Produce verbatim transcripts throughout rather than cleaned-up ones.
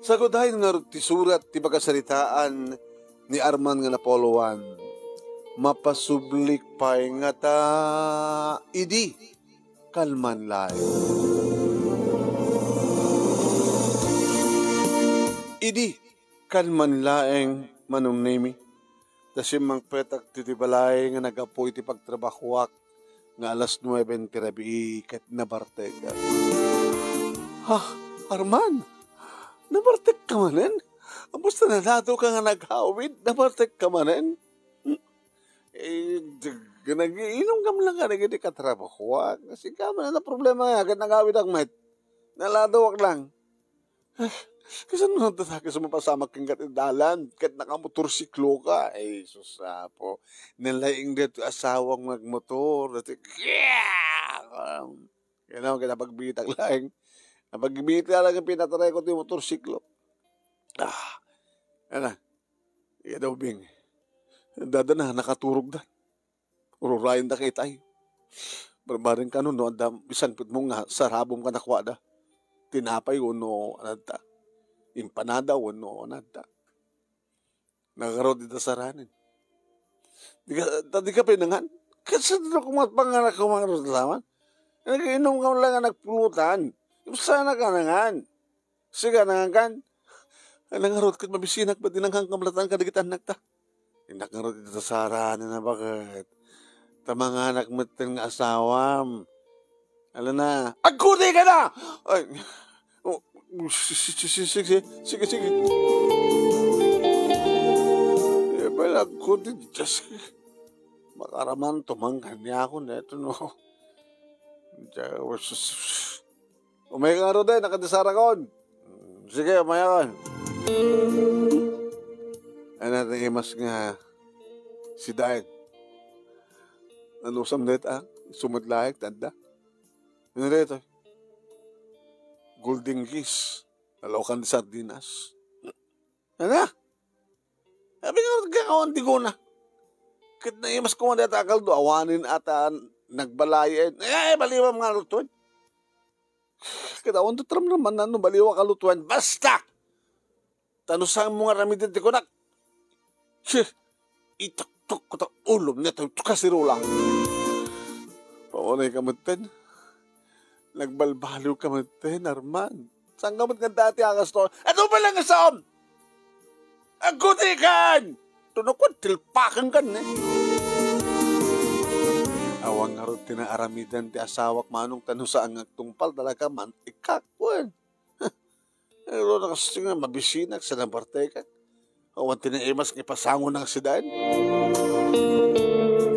Sagudayen ngarud ti surat ti pakasaritaan ni Arman nga napoloan. Mapasublik pay ngata idi kalman laeng. Idi kalman laeng, Manong Nemi, ta simmangpetak ti, ti balay nga naggapu iti pagtrabahoak nga alas nueben ti rabii ket nabartekak. Ha, Arman? Nabartekka manen? Basta nadato ka nga naghawid, nabartekka manen? Eh, nag-iinum ka man lang kadagiti katrabahoak. Sika man a problema nga, ket nagawidak met. Naladawak lang. Kasano nagdadakes mapasamak kenka ti dalan, ket nakamotorsiklo ka? Ay, sus, apo. Nalaing dito asawang magmotor. Dati, yeah! Kaya naman, kaya napagbitak lang. Napagbitak lang ang pinatareko ti motorsiklo. Ah, ana. Iya daw, Bing. Dada na, nakaturog da. Ururayen da kay itay. Barbareng kano no, adda, bisan put mo nga sarabom ka nakuada. Tinapay wenno anadta. Empanada wenno anadta. Nagarod ita saranen. Di ka, ta di ka pinangan? Kasi dito kumat panganak ko mga laman. Nag-inom ka lang nga nagpulutan. Yung sana ka nangan. Siga nangan kan. Ay, nangarot ket mabisinak ba dinanghang kamlatan kadagiti annakta? Innak ngarot ita saranen a baket. Ta manganak metten nga asawam. Ala na, agkudi ka na! Ay, oh, si-, si-, si-, sige, sige, sige, sige. Eh, pala, agkudi, Diyos ko. Makaraman, tumangkan niya ako, neto, no? Diyan, sus-, sus-, Umay ka ngarud, eh, nakadisara kon. Sige, umay kon. Ana ti imas nga sidaen. Anusam dayta, ah? Sumudlaek, tanda. Ano dayta? Golden geese. Nalaokan ti sardinas. Ana? Abi nga, awan ti kuna. Ket naimas ko nga dayta a kaldo, awanen ata nagbalayen. Ay, baliwam nga lutuen. Ket awan to tramraman no baliwak a lutuen. Basta! Ta no saan mo nga aramiden ti kunak. Shit! Ituktok ko ta ulom nito, ito kasirula. Paunay ka metten. Nagbalbaliw ka metten, Arman. Saan ka met nga dati agas to? Ano ba lang isam? Agkutikan! Tunukod, tilpakan ka ni. Awan ngarud ti naaramidan ti asawak manong ta no saan nga agtungpal, talaga man, ikakwan. Pero nakasting nga mabisinak sa nabartekak. Awan ti naimas nga ipasango na nga sidaen.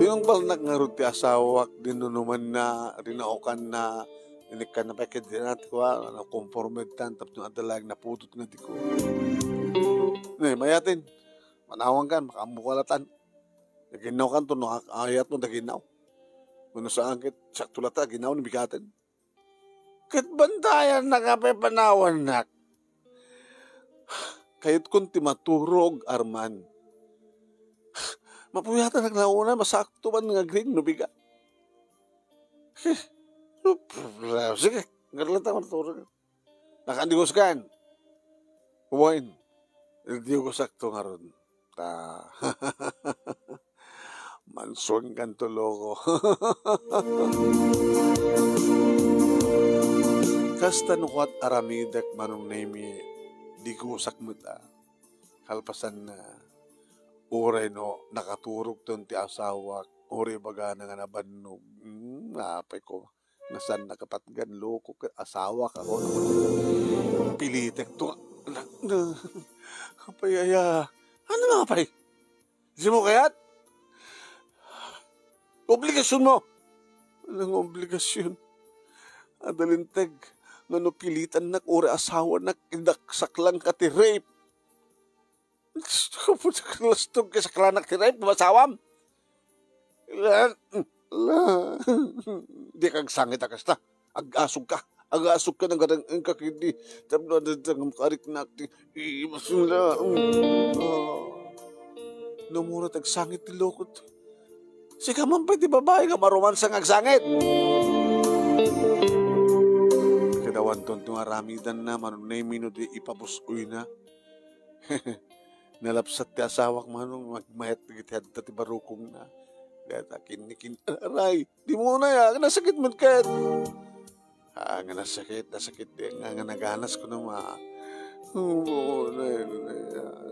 Tinungpalnak ngarud ti asawak, dinunumanna, rinaokanna, inikkanna pay ket dina ti kua, ano, konforme tan, tapno adda laeng napudot nga diko. Ne, mayatin, manawankan, makaammo ka latan. Naginnaw kanto, no, ayat mo, naginnaw. Wenno saan ket, sakto lata, ginnaw, ni bigaten. Ket bantayannaka pay panawannak. Kayotkon ti maturog, Arman. Mapuyatan agnauna, masakto man nga agring no bigat. No problem. Sige, ngarlata maturog. Nakadigos kan. Wen, idiyogosak to ngarud. Ta, mansuenkan to loko. Kasta no kuat aramidek, Manong Nemi, digosak met a. Kalpasan na, uray no nakaturog ton ti asawak, uray bagana nga nabannog. Hmm, apay ko. Nga saan nakapatgan, loko, ket asawak ako. Pilitek to. Na, na, apay aya? Ano nga, apay? Di mo kayat? Obligasyon mo. Anong obligasyon? Adalinteg, nga no pilitannak, uri asawanak, idaksak lang ka ti rape. Lastog ka saklanak ti rape, no asawam. La, la, di ka agsangit a kasta. Agasog ka. Agasog ka, nagadaeng ka kidi. Tapno adda nga makariknak ti imas la. Ah. Namura ti agsangit ti lokot. Sika man pay ti babai nga maromansa nga agsangit. Kadawa Anton ti aramidanna, Manong Nemi, no di ipabus-oyna. Nalapsat ti asawak, Manong, nagmayat dagiti adda ti barukongna. Dayta, kinnikin-, aray, di mo na ya, nasakit met ket. Ah, nga nasakit, nasakit di, nga, nga naganas ko naman. Oo, na, na,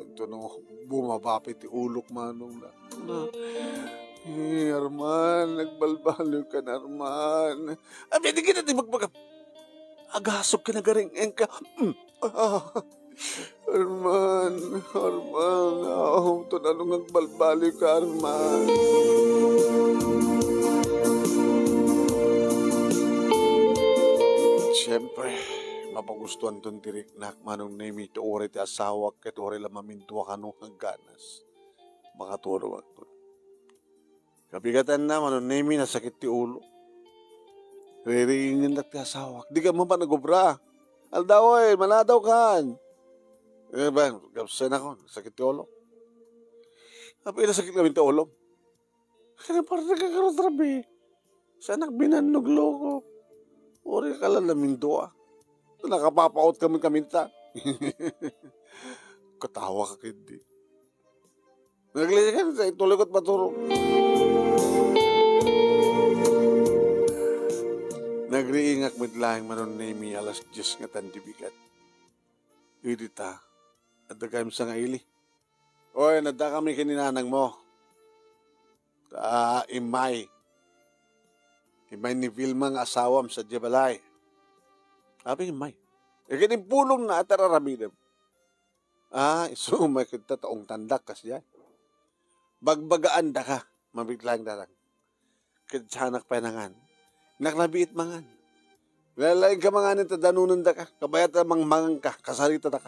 ito no, bumabapit ti ulok, Manong, na. Na, eh, Arman, nagbalbaliw ka na, Arman. Abi, di kita ti magpagap-, agasog ka, nagaring-eng ka. Mm. Ah, Arman, Arman, aw, to nano nga agbalbaliw ka, Arman. Siyempre, mapagustuanton ti riknak, Manong Nemi, ti uray ti asawak, ket uray la mamindua kano, agganas. Makatulong ako. Kabigatanna, Manong Nemi, nasakit ti ulo. Ririingendak ti asawak. Di ka man pa nagobra. Aldaw, oy, manadaw kan. Eh, bang, gapsen ako, sakit ti ulo. Apay nasakit lamin ti ulo? Kaya parang nagkakarotrabi. Sa anak binannog loko. Uri ka lang namindua. Nakapapaot kami kaminta. Katawa ka, kindi. Naglikan sa ituloy ko't maturo. Nagriingak met laeng, Manong Nemi, alas dies nga tan di bigat. Idi ta, adda kami sa nga ili. Oy, nadda kami ken ni nanang mo. Ta immay. Immay ni Vilma nga asawam sadiay balay. Abi immay. Iket impulongna, ata ar-aramidem. Ah, isu met ket ta ungtandak kasdiay. Bagbagaandaka, mabitlang datang. Ket saanak pay nangan. Innak nabiit mangan. Laeng ka manganen ta danonendaka. Kabayat a mangmangan ka, kasarita daka.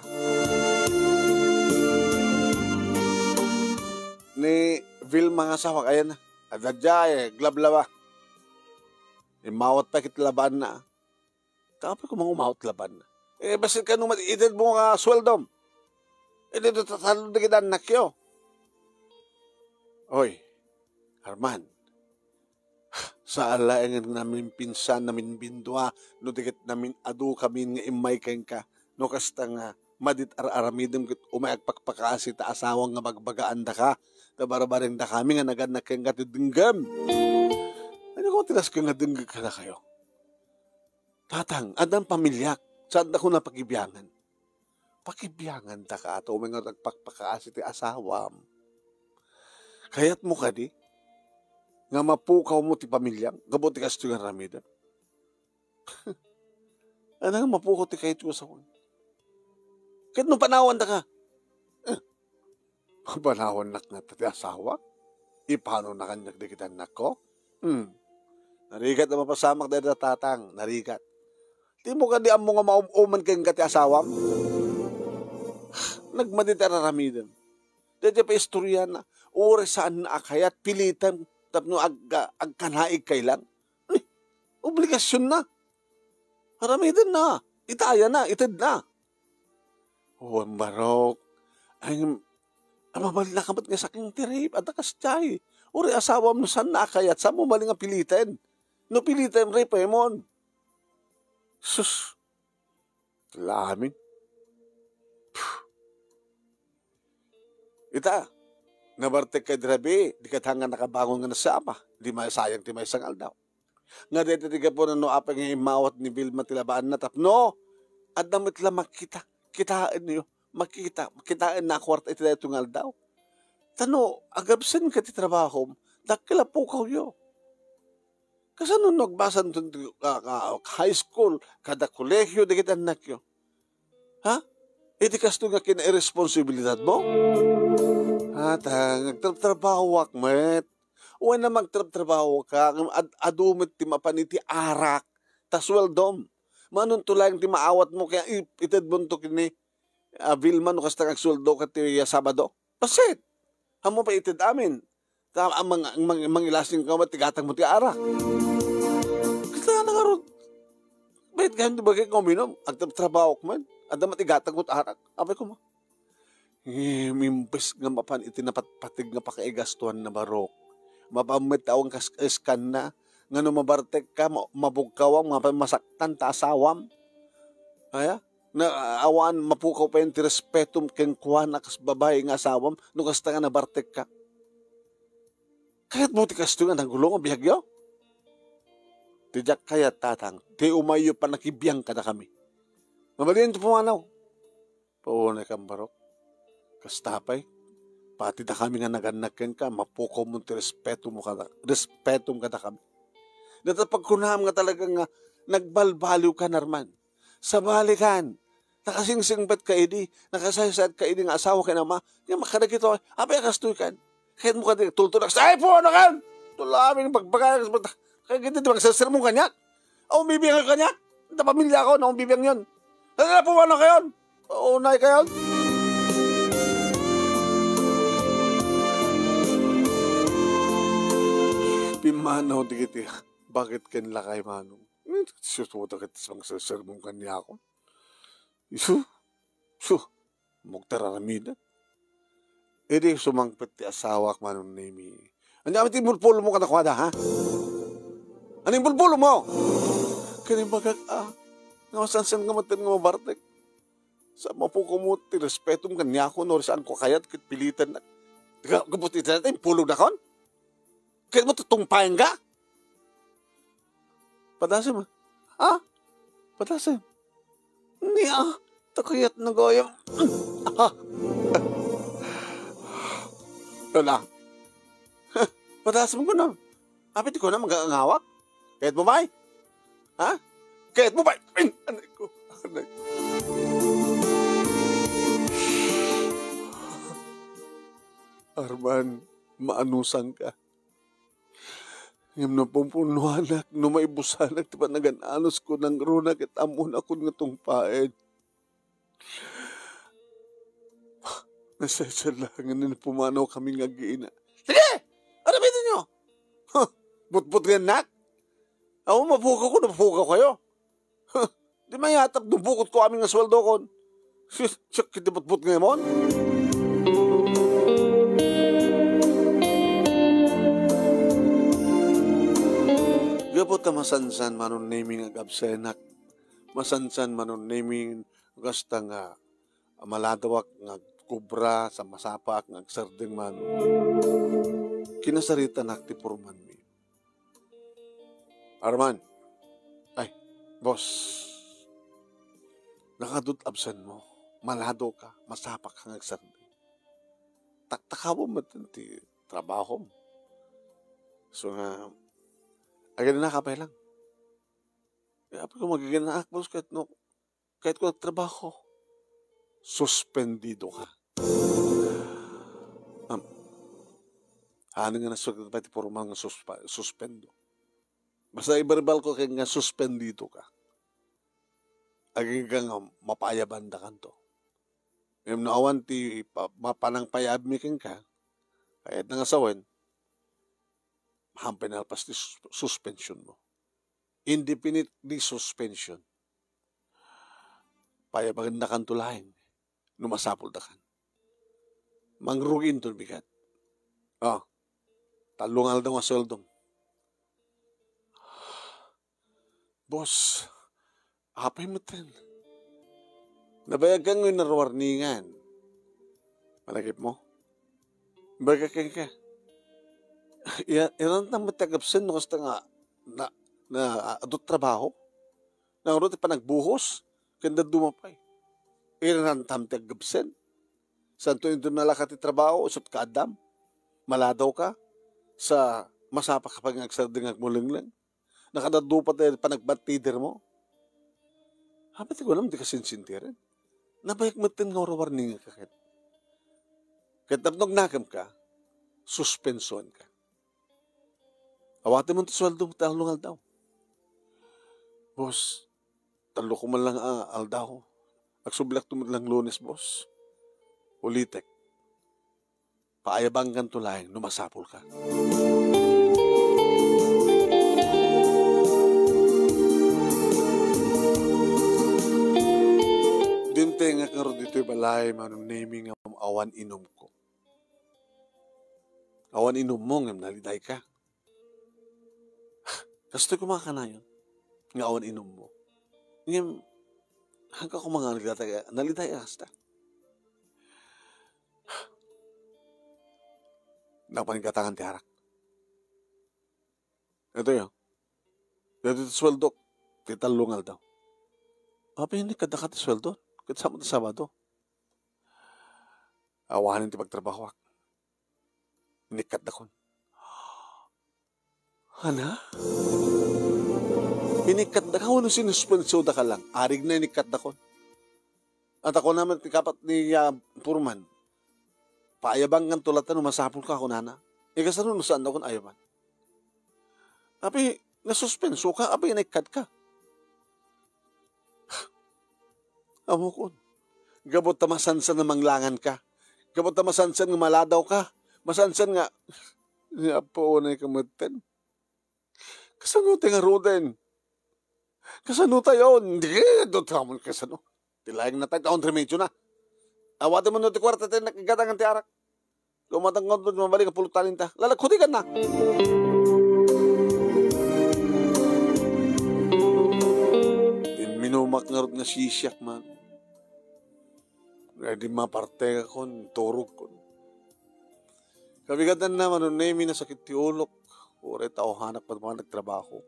Ni Vilma nga asawak, ayan na. Adda diay, eh, glablaba. Immawat pay ket labaanna. Tapos kung mangumawat labaanna. Eh, bassit kano mat-, ited mo nga sweldom. Eh, dito tatalo dagiti annakyo. Oy, Arman, saan laengen namin pinsan, namin bindua, no di ket namin adu kamin nga immay kenka, no kasta nga madit ar-aramidem ket umay agpakpakaasi ta asawam nga bagbagaandaka, ta barbarengdakami nga nagannak kenka ti denggem. Ania ko ti nasken nga denggem kadakayo? Tatang, addan pamiliak, saandako nga pakibiangan. Pakibiangandaka, ta umay nga agpakpakaasi ti asawam. Kayatmo kadi nga mapukawmo ti pamiliam gapu ti kastoy nga aramidem? Ania nga mapukaw ti kayatyo a sawen? Ket no panawandaka, eh, Panawannak ngata ti asawa? Ipanona kaniak dagiti annakko? Hmm. Narigat a mapasamak dayta, tatang, narigat. Dimo kadi ammo nga maum-uman kenka ti asawam? Nagmadi ti ar-aramidem. Dayta pay istoriana, uray saanna a kayat, pilitem tapno ag-, agkanaig kay lang. Ni, obligasionna. Aramidenna, itayana, itedna. Wen, barok. Ay, mabalin ka met nga sakin ti rape, adda kasdiay. Uray asawam no saanna a kayat, saanmo mabalin nga piliten. No piliten, rapemon. Sus. Lamin. Ita, nabartek ka idi rabii, di ka nga nakabangon nga nasapa, di masayang ti maysa nga aldaw. Nga dayta ti gapuna no apay nga immawat ni Vilma ti labaanna tapno adda met la makita, kitaenyo, makita, kitaenna a kuarta iti daytoy nga aldaw. Ta no agabsenka ti trabahom, dakkel a pukawyo. Kasano no agbasanton ti, ah, ah, high school, kada kolehiyo dagiti annakyo? Ha? Iti kastoy nga kinairesponsibilidadmo? Ha, ta, nagtrabtrabahoak met. Wen a magtrabtrabahoka, ngem ad-, adu met ti mapan iti arak, ta sueldom. Manunto laeng ti maawatmo, kaya i-, itedmonto ken ni, ah, Vilma no kasta nga agsueldoka ti, ah, Sabado. Bassit. Ammo pay ited amin. Ta, ah, mang-, mang-, mangilasing ka met, igatangmo ti arak. Kasla na ngarud. Bayat gayam ti bagik nga uminum. Agtrabtrabahoak met. Adda met igatangmo ti arak. Apay koma. Ngem imbes nga mapan iti napatpateg nga pakaigastoanna, barok, mapan met ti awan kas-, iskanna, nga no mabartekka, ma-, mabugkawam, mapan masaktan ta asawam. Aya? Na, awan mapukaw pay ti respetom kenkuana kas babai nga asawam no kasta nga nabartekka. Kayatmo ti kastoy nga nagulo nga biagyo? Ti diak kayat, tatang, ti umayyo panakibiang kadakami. Mabalin ti pumanaw. Paunay kan barok. Kasta pay, pati dakami nga nagannak kenka, mapukawmo ti respetomo kada, respetom kadakami. Data pagkunam nga talaga nga nagbalbaliw ka, Arman. Sabali kan, nakasingsingpet ka idi, nakasaysayat ka idi nga asawa ken ama, nga makadagito, apay a kastoy kan? Kayatmo kadi tultudak, sa iPhone kan! Tulamin pagbagay, kay giti di magsersermon kaniak. Awan bibiang kaniak. Ita pamilya ko, awan bibiang yon. Ano na po, ano kayon? Paunay kayon? Pimmanaw dagiti, bakit ken lakay, Manong? Susuda ket magsersermon kaniakon. Isu, su, mugtararamida. Idi sumangpet ti asawak, Manong Nemi. Ania ti impulpulmo kadakuada, ha? Ania impulpulmo? Ken imbagak, a, nga masansan nga maten nga mabartek. Sa mapukawmo ti respetom kaniako, no, saan ko kayat ket pilitan na. Tiga, gabos ti dayta, impulog dakon? Kayatmo tutungpaen ka? Padasem, ha? Padasem. Ni, a, ta kayat na gayam. Ah. Wala. Padasem ko na. Apay ti kuna, mag-aangawak? Kayatmo pay? Ha? Kayatmo pay? Ay, anay ko. Anay. Arman, maanusangka. Ngem no pumpunuanak, no maibusanak ti panagan-anusko, nangruna ket ammonakon nga tungpaen. Nasaysayaat laeng nga pumanaw kami nga agina. Sige! Aramidenyo! Huh! Butbutngennak? Awan, mapukaw ko, mapukaw kayo. Huh! Di mayatap no bukotko amin nga suweldokon. Sus, siak iti butbutngemon. Gapu ta masansan, Manong Nemi, nga agabsenak. Masansan, Manong Nemi, kasta nga maladawak nga agkubra sa masapaak nga agsardeng, Manong. Kinasaritanak ti purmanmi. Arman. Ay, boss. Nakadut absenmo. Malado ka, masapak ka nga agsardeng. Taktakawem met ti trabahom. So nga, aginanaka pay lang. Eh, apay ko magaginaak, boss, ket no, kayatko nga agtrabaho. Suspendido ka. Am, ano nga nasurat pay ti pormal nga suspa-, suspendo? Basta iberbal ko ket nga suspendido ka. Agingga nga mapaayabandakanto. Ngem no awan ti pa-, mapanangpayabmi kenka, kayatna nga sawen, haan pay nalpas ti sus-, suspension mo. Indefinite suspension. Payabangandakanto laeng no masapuldakan. Mangrugiinton bigat. Oh, tallo nga aldaw nga sueldom. Boss, apay metten? Nabayagkan nga warningan. Malagipmo? Baga kenka. Iya, iran ta met ti agabsen no kasta nga na, na, adu ti trabaho. Nangro ti panagbuhos, ken dadduma pay. Iran tam ti agabsen. Santo, inton nalaka ti trabaho, isut' ka addam. Maladaw ka. Sa masapa ka pay nga agsardeng agmulengleng. Nakadaddu pay ti panagbattider mo. Apay ti kunam, di ka sinsintiren? Nabayag metten nga warwarningka ket. Ket tapno agnakem ka, suspensoen ka. Awatem ti sueldo mo ti aldaw-aldaw. Boss, tallo ko man lang a aldaw. Agsubli ak to met lang Lunes, boss. Ulitek. Paayabanganto laeng no masapul ka. Dimtengak ngarud ditoy balay, Manong Nemi, nga awan inumko. Awan inummo ngem nalidayka. Kastoy koma kanayon nga awan inummo. Ngem, Hangka kumangan kita, naliday a kasta. Napan gatangan ti arak. Ito yo. Dito ti sueldok. Ti tallo nga aldaw. Apay, inikkadda ka ti sueldo? Ket sa ti Sabado. Awanen ti pagtrabahoak. Inikkadakon. Ana? Inikkadaka wenno sinuspensoda ka lang? Arigna inikkadakon. At ako naman ti kapat ni, ah, Purman. Paayabankan to latta no masapul ka, kunana. Ikasano no saan akon ayaban? Apay, nasuspenso ka, apay, naikkad ka. Amokon. Gabot ta masansan nga manglangan ka. Gabot ta masansan nga maladaw ka. Masansan nga, ni Apo, unay ka metten. Kasano ti ngaruden? Kasano tayon? Di, dotamon kasano. Ti laeng na tayo, taon remedyo na. Awaten mo no ti kwarta tayo nakagatang ti arak. Lumatang ko, mabalik ang pulutan ta. Lalagkudikan na. Imminumak ngarud nga sisiak man. Nga di mapartengakon, turogkon. Kabigatan na, Manong Nemi, nasakit ti ulok. Uray tauhanak pagmangan nagtrabaho.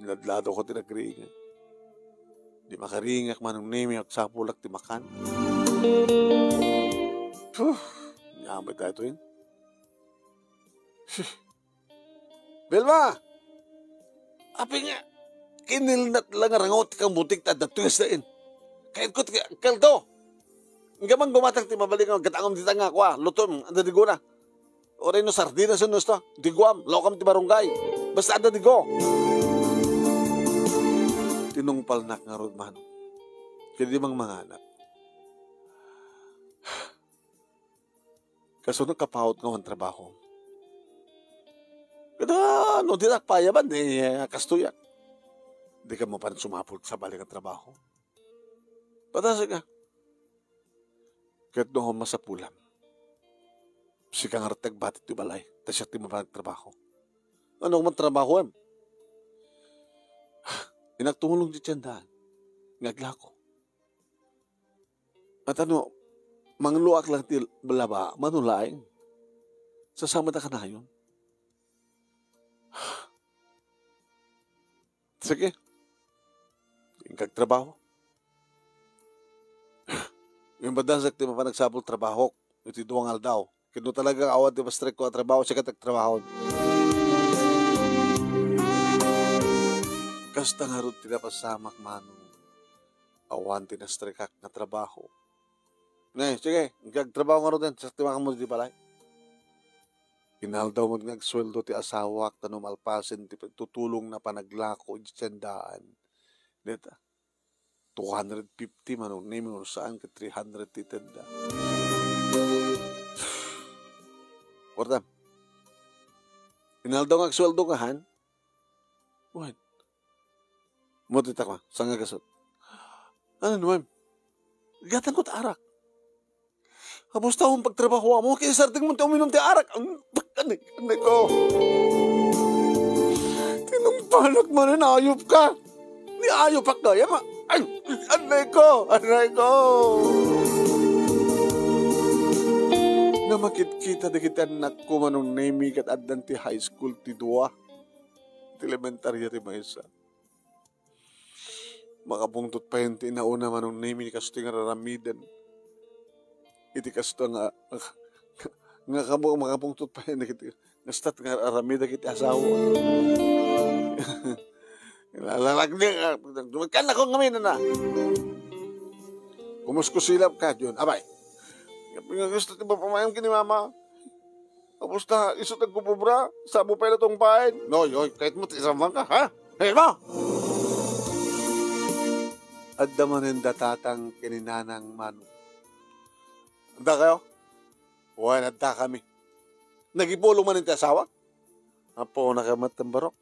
Niladlado ko ti nagringan. Di makaringak, Manong Nemi, agsapulak ti makan. Puh! Nyamay tayo to yun. Belma! Apay nga, kinilnat lang nga rangaw ti kambutik ta adda tuyas lain. Kayat ko ti kaldo. Nga man gumatang ti mabali nga gatangom dita nga kua, lutom, adda digona. Uray no sardinas wenno isto, diguam, laukam ti barunggay. Basta adda digo. Tinungpalnak ngarud, Manong. Ket di mangmanganak. Kasano kapawot nga awan trabaho? Kada no, di nak payaban, eh, kastoyak. Di ka mapan sumapul sa bali nga trabaho. Patasek ka. Ket no masapulam, sika nga ragtag batit ti balay, ta siak ti mapan trabaho. Ano man trabaho, em? Inak tumulong di tiendaan. Nga aglako. At ano, mangluak lang ti laba, manulaing. Sasama ta kanayon. Sige. Ingkag trabaho. Yung badasak ti mapanagsapul trabahok, iti duwa nga aldaw. Ket no talaga awan ti mastrek ko a trabaho, sika ti agtrabaho. Kasta ngarud ti napasamak, Manong. Awan ti nastrekak nga trabaho. Ne, sige, agtrabaho ngaruden, saktimakan mo di balay. Inaldaw met nga agsueldo ti asawak, ta no malpasen ti tutulong na panaglako iti tiendaan. Deta, two hundred fifty man, ni mo saan ket three hundred ti tenda. Kwartam. Inaldaw nga agsueldo ka, han? Wen. Mo ti takma, saan nga gasut? Ano, nuem? Gatang ko ti arak. Abus ta, pagtrabaho mo, kaya sardeng mo ti uminum ti arak. Ang, ano, ano ko? Tinungpanak man, ayop ka. Ni ayop ka, ya ma-, ay, anay ko, anay ko. Namakitkita dagiti annak ko, Manong Nemi, ket addan ti high school ti dua. Ti elementarya ti maysa. Makapungtot payen ti inauna, Manong Nemi, kastoy nga raramiden. Iti kasto nga, nga kamo makapungtot payen dagiti, nga stat nga aramid dagiti asawa. Lalagdi, dumikan ako ngamin na. Kumuskusilap ka, John. Abay. Nga gusto ti papamayam kini mama. Kapusta, isu ti agpupubra? Sabo pay la tungpaen. Noy, oy, kayat mo ti isambang ka, ha? Kayat mo? Adda manen da tatang ken ni nanang Manu. Adda kayo? Wen, adda kami. Nagipulong manen ti asawa? Apo, nakamat ng barok.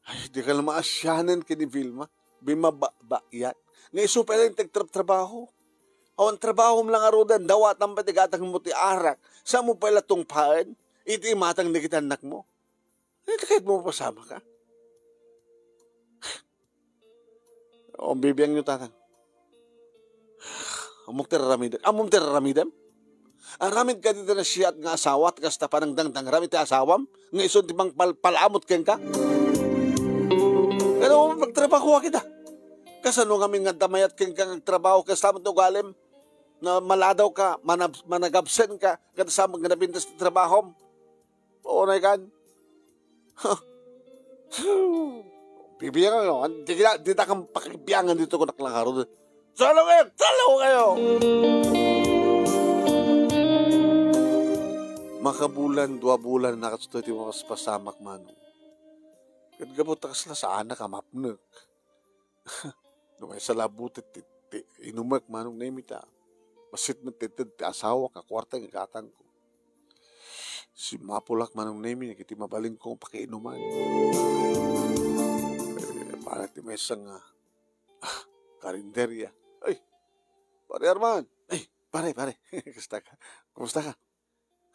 Ay, di ka na maasyanen ken ni Vilma. Bimabakbak yan. Nga isu pay lang ti agtrabtrabaho. Awan trabahom lang aruden, dawatan pay ti gatang mo ti arak. Saan mo pay la tungpaen? Iti imatang dagiti annak mo. Ay, kayat mo mapasamak ka? O, bibiangyo, tatang. Ammok ti raramidem. Ammom ti raramidem? Aramid kadi ti nasiat nga asawa, ti kasta panangdangdangram iti asawam, nga isun ti mangpalpalamut kenka? Kano, magtrabaho kita. Kasano ngamin nga adda mayat kenka nga agtrabaho, kasta met ugalim, na maladaw ka, manab-, managabsen ka, kada sa nga napintas ti trabahom? Unay kan. Bibiangan, no? Di kita, di ta kan pakibiangan dito ko naklangaro. Salo kayo! Salo kayo! Makabulan, dua bulan, nakasto ti mapaspasamak, Manong. Ket gapu ta kasla saanak a mapnek. No, may salabutet ti, ti inumek, Manong Nemi, ta bassit met ti ited ti asawak a kuarta nga gatangko. Simmapulak, Manong Nemi, iti mabalinko nga pakiinuman. Eh, para ti maysa nga, ah, karinderya. Ay, Pare Arman! Ay, pare, pare. Kasta ka? Kumusta ka?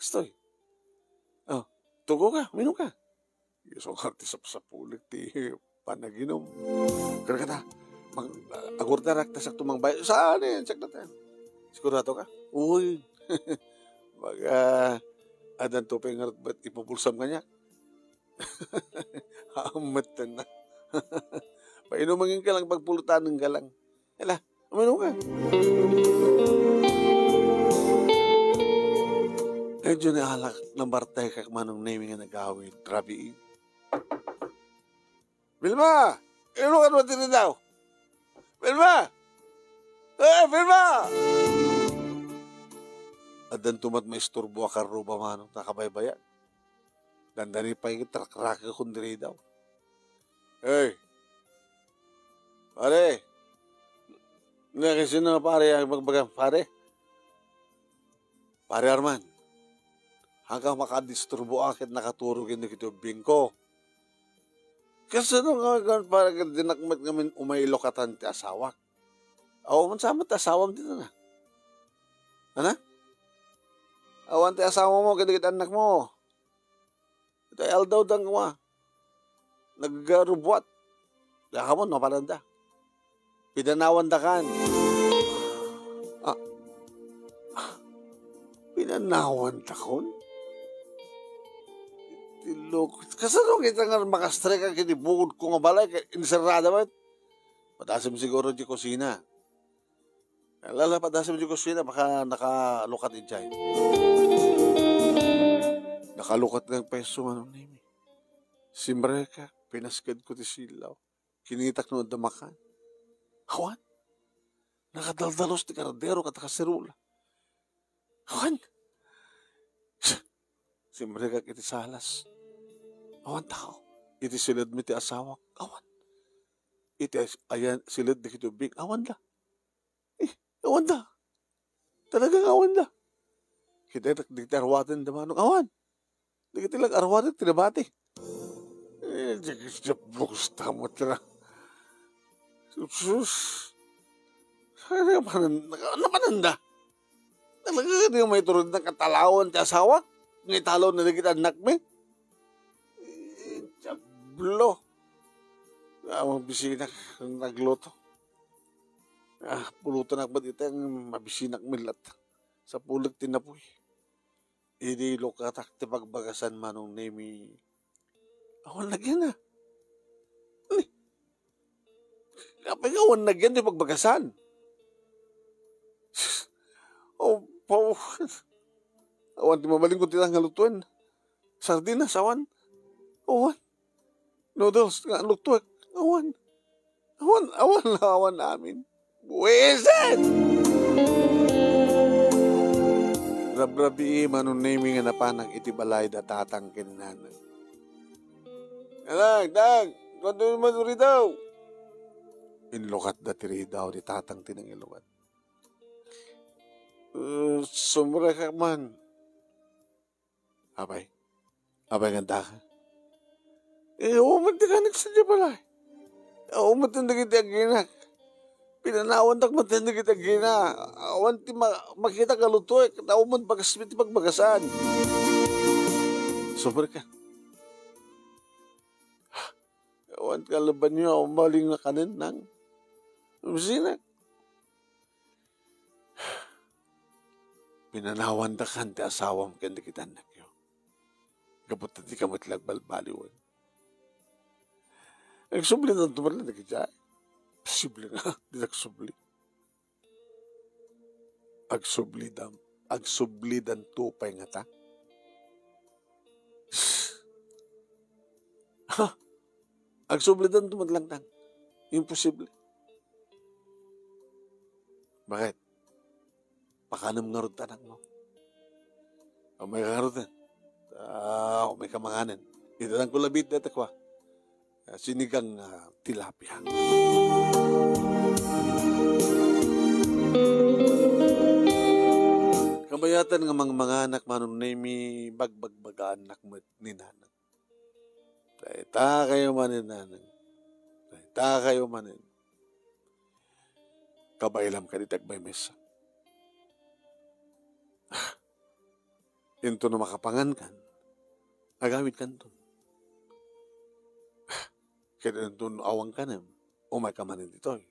Kastoy. Oh, tugo ka, minum ka. Isu nga ti sapsapulek ti panaginum. Kada kata, mag-, agurdarak ta sakto mangbayo. Saan eh, check natin. Sigurado ka? Uy. Baga, adan to pay nga bet ipupulsam kanya. Amet na. Painumangen ka lang pagpulutanen ka lang. Hala, uminom ka. Medyo naalak, nabartay ka, Manong Nemi, nga nagawid rabii. Vilma! Inukan mo tini daw? Vilma! Eh, Vilma! Addan tumat maisturbo a karruba, Manong, nakabaybayan. Dandani pay ket rakrakekon diri daw. Hey! Pare! Nakisino, pare, ang magbaga, pare? Pare Arman, hangka makadisturbo a ket nakaturog indik iti ubbingko. Kasano nga, nga, pare, ket dinak met ngamin umaylokatan ti asawak? Awan sa met asawam dita na. Ana? Awan ti asawamo ket dagiti annakmo. Itay aldaw da nga naggarubuat. Diak ammo no mapalanda. Pinanawandakan. Ah. Pinanawandakan? Ti loko. Kasano kita nga makastrek iti bukodko nga balay ket inserrada met? Padasem siguro ti kusina. Lala, padasem ti kusina, baka nakalukat idiay. Nakalukat nga pwesto, Manong Nemi. Simrekak, pinaskedko ti silaw. Kinitak no adda makan. Awan. Nakadaldalos ti kardero ket nakaserula. Awan. Simrekak iti salas. Awan tao. Iti siledmi ti asawak. Awan. Iti as-, ayan, siled dagiti ubbing. Awan da. Eh, awan da. Talagang awan da. Kita, dagiti arwaten da, Manong, awan. Dagiti lang arwaten ti nabati. Eh, di, di, bugus ta met ra. Sus. Ay, napanan-, napananda. Talaga, di may turod na katalawan ti asawa. Nga italaw na dagiti annakmi. Eh, diablo. Ah, mabisinak nagluto. Ah, pulutan ak met iti ang mabisinak millat. Sapulek ti napuy. Idi lukatak ti pagbagasan, Manong Nemi. Awan lagi na. Ni, apay nga awan lagi ti pagbagasan? Oh, pau. Awan ti mabalin ko ti nga lutuen. Sardinas, awan. Awan. Noodles nga lutuen. Awan. Awan, awan, awan amin. Buwisit! Rabrabii, Manong Nemi, nga napanak iti balay da tatang ken nanang. Anak, Dang, kuanto man duri daw? Inlukat da ti ridaw ti tatang ti nangilukat. Eh, sumrekak man. Apay? Apay nga adda ka? Eh, awan met ti kanek sadiay balay. Awan met dagiti aginak. Pinanawandak met dagiti agina. Awan ti ma-, makitak a lutuek. Awan met bagas ti pagbagasan. Sumrekak. Awan ti kalabanyo a umaling nga kanen, nang. Sinak. Pinanawandakan ti asawam ken dagiti annakyo. Gapu ta dika met la agbalbaliwen. Agsublidanto met laeng dagiti ay. Posible nga, di nagsubli. Agsublidam, agsublidanto pay ngata. Ha? Agsublidanto met laeng. Imposible. Bakit? Pakanem ngarud ti anakmo. Umay ka ngarud, eh. Ah, umay ka manganen. Itedangko labi dayta kua. Ah, sinigang, ah, tilapia. Kabayatan nga mangmanganak, Manong Nemi, bagbagbagaannak met ni nanang. Dayta kayo manen, nanang. Dayta kayo manen. Kabaelam kadi ti agmaymaysa. Inton no makapangankan, agawidkanton. Ket inton no awan kanem, umayka manen ditoy.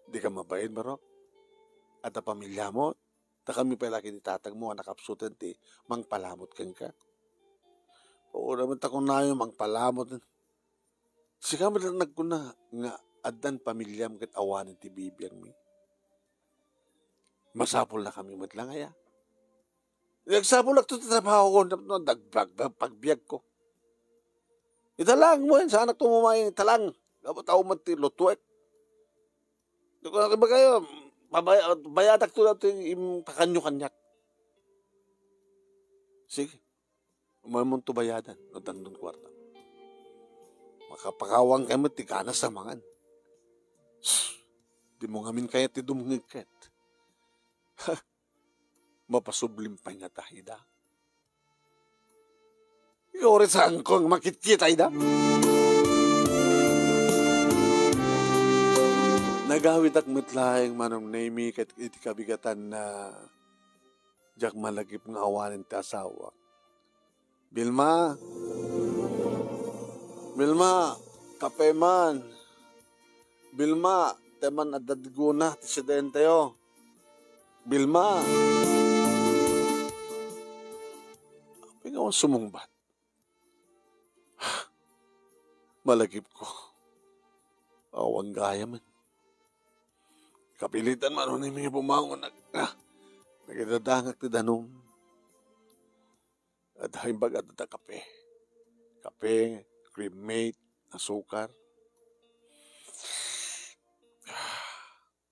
Dika mabain, barok. Adda pamiliamo, ta kami pay la ken ni tatangmo a nakapsuten ti mangpalamut kenka. Pauna met ta kunayo, mangpalamut. Sika met la nagkuna nga addan pamiliam ket awanen ti bibiagmi. Masapulnakami met la aya. Nagsapulak to ti trabahokon, tapno dagbag pagbiagko. Italang mo yan, saanak to mamayan, italang. Dapat ako man ti lutuek. Di ko na kayo, pabaya-, bayadak to dati yung pakanyo kanyak. Sige. Umay mo to bayadan, no tangdon kwarta. Makapakawan kayo ti ganas a mangan. Di mo ngamin kaya ti dumngeg ket. Mapasublim pay ngata ida. Ikaw rin saan ko ang makitkita ida? Nagawitak met laeng, Manong Nemi, ket iti kabigatan na diak malagip nga awanen ti asawak. Bilma! Bilma! Kape man! Bilma! Te man adda diguna ti sidentayo. Bilma! Apay nga awan sumungbat? Malagipko. Awan gayam. Kapilitan man ni mi bumangon. Nag-, ah, nagdadangak ti danum. Adda imbag adda kape. Kape, Cream Mate, asukar.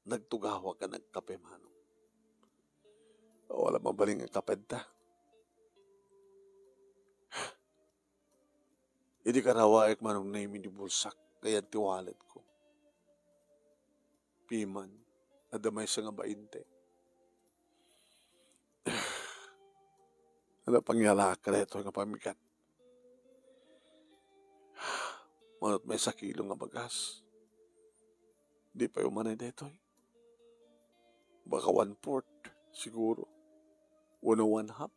Nagtugawak a nagkape, Manong. Wala mabalin nga kape da. Idi karawaek, Manong Nemi, ti bulsak, kayan ti wallet ko. Piman, adda maysa nga bainte. Ano pangyalaak daytoy nga pamigat? Manot maysa kilo nga bagas. Di pay umanay daytoy. Baka one-fourth, siguro. Wenno one-half.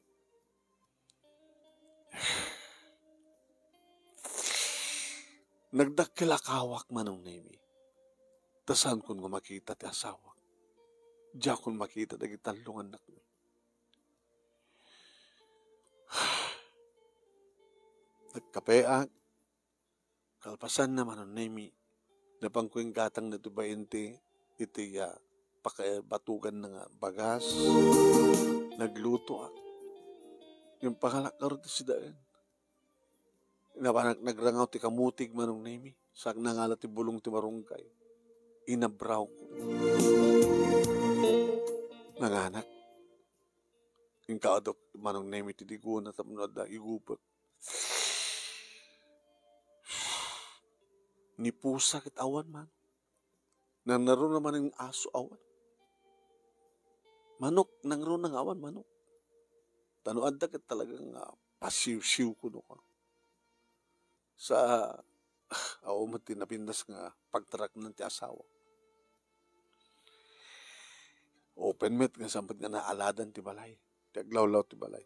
Nagdakkel a kawak, Manong Nemi. Ta saankon nga makita ti asawak. Diakon makita dagiti tallo nga annakmi. Nagkapeak. Kalpasanna, Manong Nemi, napanko inggatang dagiti bainte iti, ah, pakabatuganna nga bagas. Naglutoak. Impangalak ngarud ti sidaen. Napanak nagrangaw ti kamutig, Manong Nemi. Saak nangala ti bulong ti marunggay. Inabrawko. Nanganak. Inkaadok, Manong Nemi, ti diguna tapno adda igubek. Ni pusa ket awan, Manong. Nangnaruna manen nga aso, awan. Manok, nangnaruna nga awan, manok. Ta no adda ket talaga nga pasiwsiw kuno ka. Sa, awan met ti napintas nga pagtaraknan ti asawa. Open met nga sambat nga naaladan ti balay. Ti aglawlaw ti balay.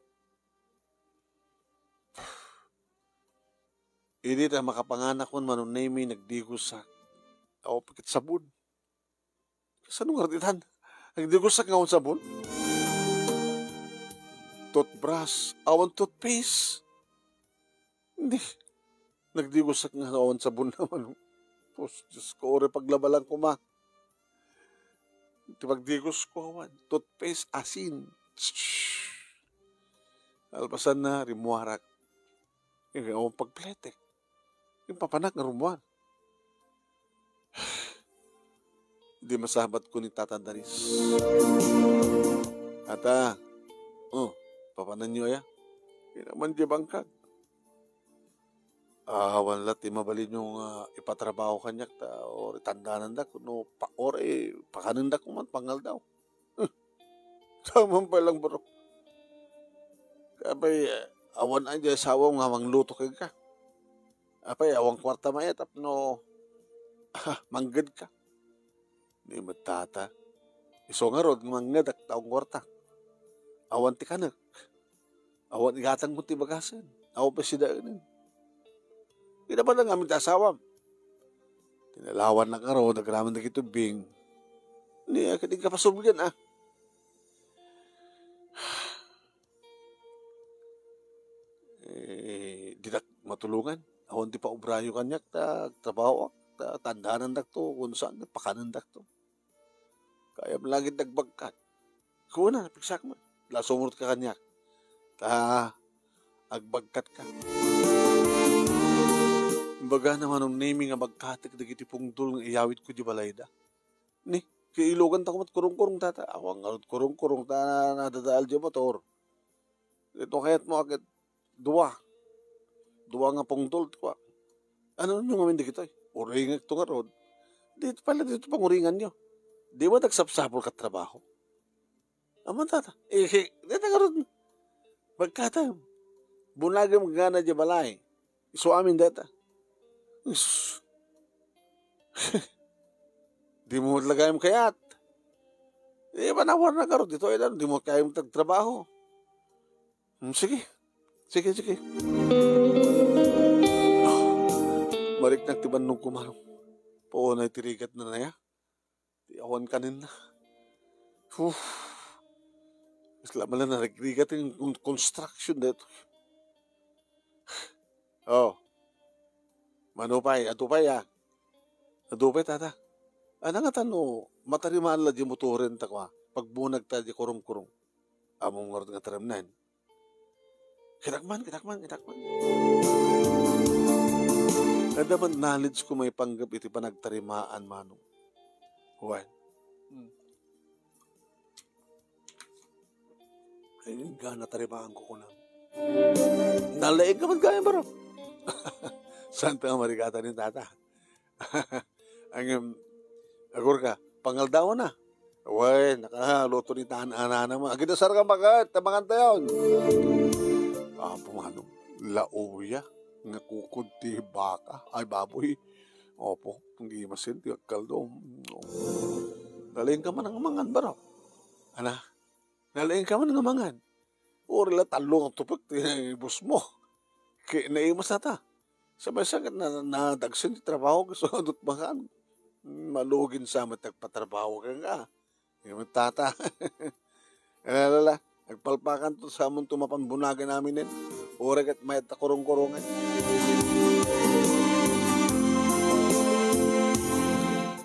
Idi ta makapanganakon, Manong Nemi, nagdigosak. Awan pay ket sabon. Saan ngarud itan? Agdigosak nga awan sabon? Toothbrush, awan toothpaste. Hindi. Nagdigosak nga awan sabon naman. Pus, Diyos ko, uri paglabalan ko, ma. Ti pagdigos ko, awan. Toothpaste, asin. Alpasan na, rimmuarak. Yung awan pagpletek. Yung papanak nga rummuar. Di masabat ko ni Tata Daris. Tata, oh, papananyo aya? Inaman di bangkag. Awan la ti mabalinyo nga ipatrabaho kaniak ta, or itandanandak, no, pa, or, eh, pakanendak man pangaldaw. Saman pay lang, bro. Apay, eh, awan ay di asawa nga mangluto kenka. Apay, awan kwarta mayat, tapno, mangged ka. Ni met tata. Isu ngarud nga mangngedak ta awan kwarta. Awan ti kanek. Awan igatangko ti bagasen. Awan pay sidaenen. Kinabadan ngamin ti asawam. Tinalawan na karo, nagraman dagiti ubbing. Ni, ah, ket inka pasulgen, ah. Eh, didak matulongan. Awan ti paobrayo kaniak, ta agtrabahoak, ta tandanandakto, kun saan, pakanendakto. Kayam langit agbagkat. Kuna, napigsak man. La sumurot ka kaniak. Ta, agbagkat ka. Imbaga na Manong Nemi nga bagkatek dagiti pungtol nga iyawidko di balayda. Ni, kiilogan tako met kurungkurong tata. Awan ngarud kurungkurong ta nadadael di motor. Ito kayat mo agad dua. Dua nga pungtol, ti kua. Ano nyo ngamin dagitoy? Uringek to ngarud. Dito pala, dito panguringan nyo. Di ba nagsapsapul ka trabaho? Aman tata. Eh, eh, dito ngarud. Pagkatam. Bunagem gana di balay. Isu amin deta. Isus. Di mo met la gayam kayat. Eh, manawar na ngarud dito, eh, di mo met gayam tagtrabaho. Hmm, sige. Sige, sige. Mariknak ti bannogko, Manong. Paunay ti rigat na naya. Ti awan kanenna. Uf. Isla man lang narigrigat ti kon-, construction dito. Oh. Manupay, adu pay, ah. Adu pay, tata. Ana nga tano, matarimaan la di motoren ta kua. Pagbunag ta di kurungkurung. Amo ngarud nga tarimnen. Kitak man, kitak man, kitak man. Adda man knowledge ko maipanggep iti panagtarimaan, Manong. Wen. Hmm. Ay, gana tarimaan ko kunam. Nalaing ka man gayam, baro. Saan ta nga marigatan ni tata? Ang, um, agur ka, pangaldawan na. Wen, nakaluto ni tan-, anana mo. Agidasar ka, baket, tabangan tayon. Apo, Manong, lauya, nga kukod ti baka, ay, baboy. Opo, ang gimasin, ti agkaldo. Nalaing ka man nga mangan, baro. Ana, nalaing ka man nga mangan. Uri la tallo nga tupek ti ibus mo. Ki-, naimas na ta. Sa maysa ket na, nadagsen ti trabaho, ket so, adut makan. Malugin sa met agpatrabaho ken ka. Yung tata. Ala, ala, ala. Agpalpakan to sa amon to mapan bunagan aminen. Uri ket mayat ta kurung-kurungan.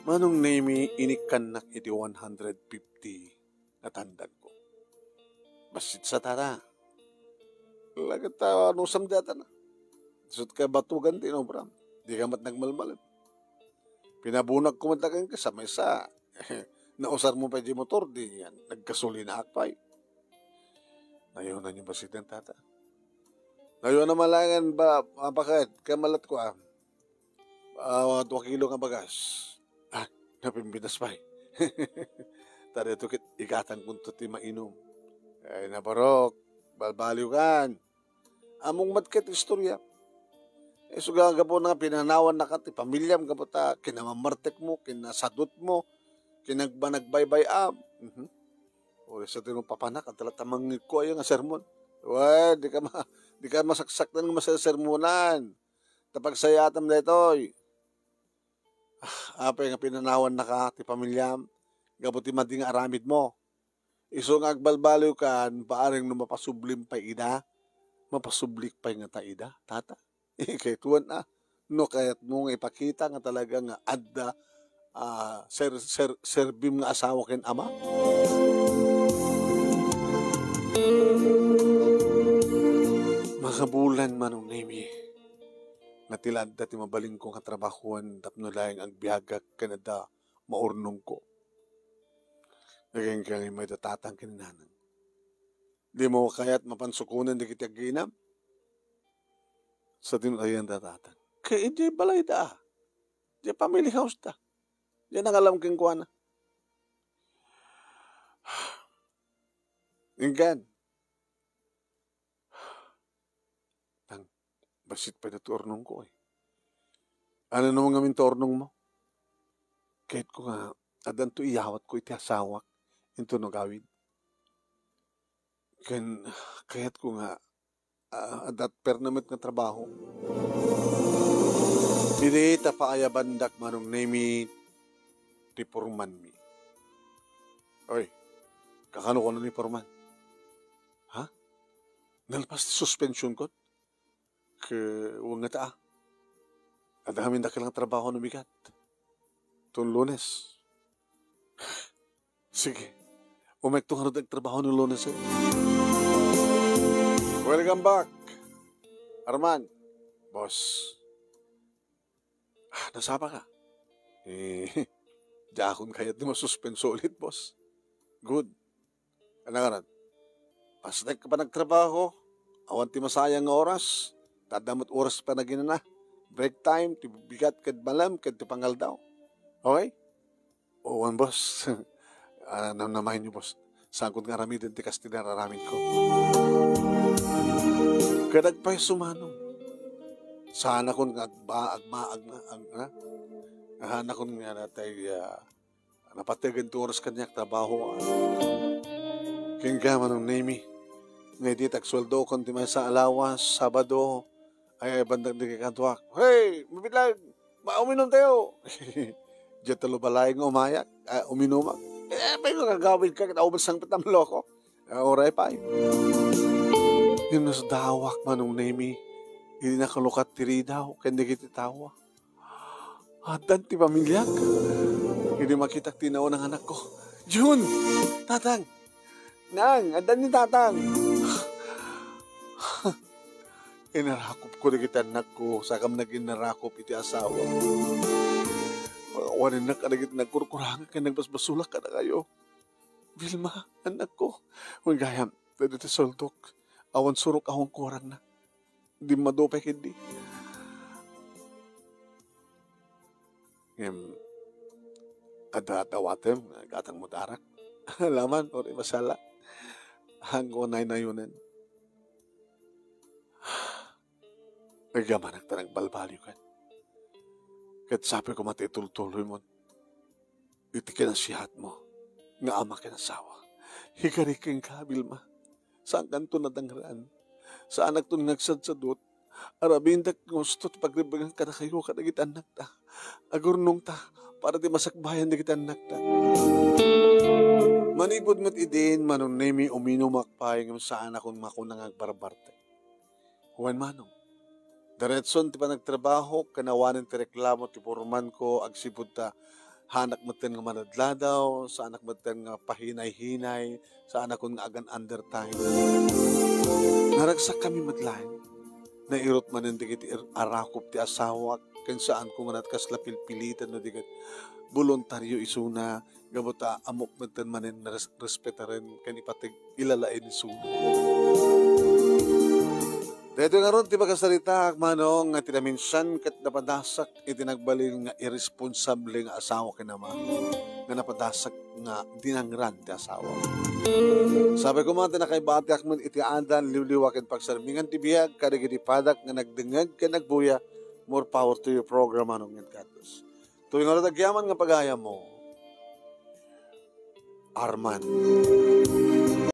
Manong Nemi, inikkannak iti one hundred fifty. Natandagko. Bassit sa tara. Laget ta, anusam dayta na. Isut' ka batugan ti inobram. Di ka met nagmalmalem. Pinabunag ko met kenka sa maysa. Nausar mo pay di motor, di yan. Nagkasulinaak pay. Nayonan yung bassit ni tata. Nayonan malangan ba, ah, bakit? Kamalat ko, ah. Ah, dua kilo nga bagas. Ah, napimpinas pay. Tara ito ket ikatan kunto ti mainom. Ay, nabarok, balbaliw kan. Among met ket istorya. Eh, suga gapu na pinanawan na ka ti pamilyam, gapu ta kinamamartek mo, kinasadot mo, kinagbanagbaybay-am. Mhm. O, sa tino papanak, at talaga mangngegko aya nga sermon. Wen, di ka ma-, di ka masaksaktan nga masersermonan. Ta pagsayatam daytoy. Ah, apay nga pinanawan na ka ti pamilyam, gapu ti madi nga aramidmo. Isu nga agbalbaliwkan, bareng no mapasublim pay ida, mapasublik pay ngata ida, tata. Kayatko a, no kayatmo nga ipakita nga talaga nga adda, ah, ser-, ser-, serbim nga asawa ken ama. Makabulan, Manong Nemi, nga ti la adda ti mabalinko nga trabahoan tapno laeng agbiagak ken adda maurnongko. Agingga ngay mayda tatang ken ni nanang. Dimo kayat mapansukonen dagiti aggiinam? Sadino ayan da tatang? Kay idiay balayda, ah. Diay family house da. Diay nangalam kenkuana. Inggan. Tang, bassit pay daytoy urnongko, eh. Ano naman ngamin ti urnongmo? Kayatko nga, addanto iyawatko iti asawak, inton no agawid. Ken, kayatko nga, ah, adda permanent nga trabaho. Idi ta paayabandak, Manong Nemi, ti pormanmi. Oy, kakano kuno ni porman? Ha? Nalpas ti suspension ko? Ke, wen ngata, ah. Adda ngamin dakkel nga trabaho no bigat. Ton Lunes. Sige. Umekto ngarud agtrabaho no Lunes, eh. Welcome back, Arman. Boss. Ah, nasapa ka? Eh, diakon kayat ti masuspenso ulit, boss. Good. Ano nga ran? Pasnek ka pa nagtrabaho, awan ti masayang nga oras, ta adda met oras pa naginana. Break time, ti bigat ket malem, ket ti pangaldaw. Okay? O, wen, boss. Ah, namnamayo, boss. Saankon nga aramiden ti kas ti nararamidko. Ket agpayso, Manong. Saanakon nga agba-, agma-, agma-, ag-, ah? Saanakon nga natay, ah, napategen ti oras kaniak trabaho, ah. Ken ka, Manong Nemi, nga idi agsueldokon ti maysa a lawas, Sabado, ay, ay, bandag di kakaduak. Hey, mabitlag! Ma-, uminum tayo! Diyan talo balay nga umayak, ah, uminumak. Eh, pay ko kagawid ka, kita ubas ang pitam loko. Ah, oray pay. Inusdawak, Manong Nemi. Idi nakalukat ti ridaw, ken dagiti tawa. Addan ti pamiliak. Idi makitak ti naunang anakko. Jun! Tatang! Nang, addan ni Tatang! Inarakopko dagiti annakko, sakam naginarakop iti asawa. Awanennak kadagiti nagkurkurangak ken nagbasbasolak kadakayo. Vilma, annakko, wen gayam, dagiti sueldok, awan surok a hungkurangna. Dimmadu pay ketdi. Ngem, adda dawatem, gatangmo ti arak. Laman, uray masala. Haanko naynayonen. Agyamanak ta nagbalbaliwkan. Ket sapay koma ti itultuloymon iti kinasiatmo nga ama ken asawa. Higari kenka, Vilma. Saankanto nadangran. Saanakton nga agsadsadut. Aramidek nga husto ti pagrebbengan kadakayo kadagiti annakta. Agurnongta para ti masakbayan dagiti annakta. Manipud met idin, Manong Nemi, uminumak pay ngem saanakon makuna nga agbarbartek. Wen, Manong, diretson ti panagtrabaho ken awanen ti reklamo ti pormanko agsipud ta haanak metten nga manadladaw, saanak metten nga pahinay-hinay, saanakon nga agan-undertime. Naragsakkami met laeng. Nairut manen dagiti ir-, arakop ti asawak, ken saanko nga nagkasla pilpilitan no di ket boluntario isuna, gapu ta ammok metten manen nga res-, respetaren ken ipateg ilalaen isuna. Daytoy ngarud ti makasaritaak, Manong, nga ti naminsan ket napadasak iti nagbalin nga irresponsable nga asawa ken ama nga napadasak nga dinangran ti asawa. Sapay koma ti nakaibatiak met iti adan, liwliwa ken pagsarmingan ti biag kadagiti padak nga nagdengngeg ken nagbuya. More power to your program, Manong, and God bless. Toy ngarud agyaman nga pagayammo, Arman.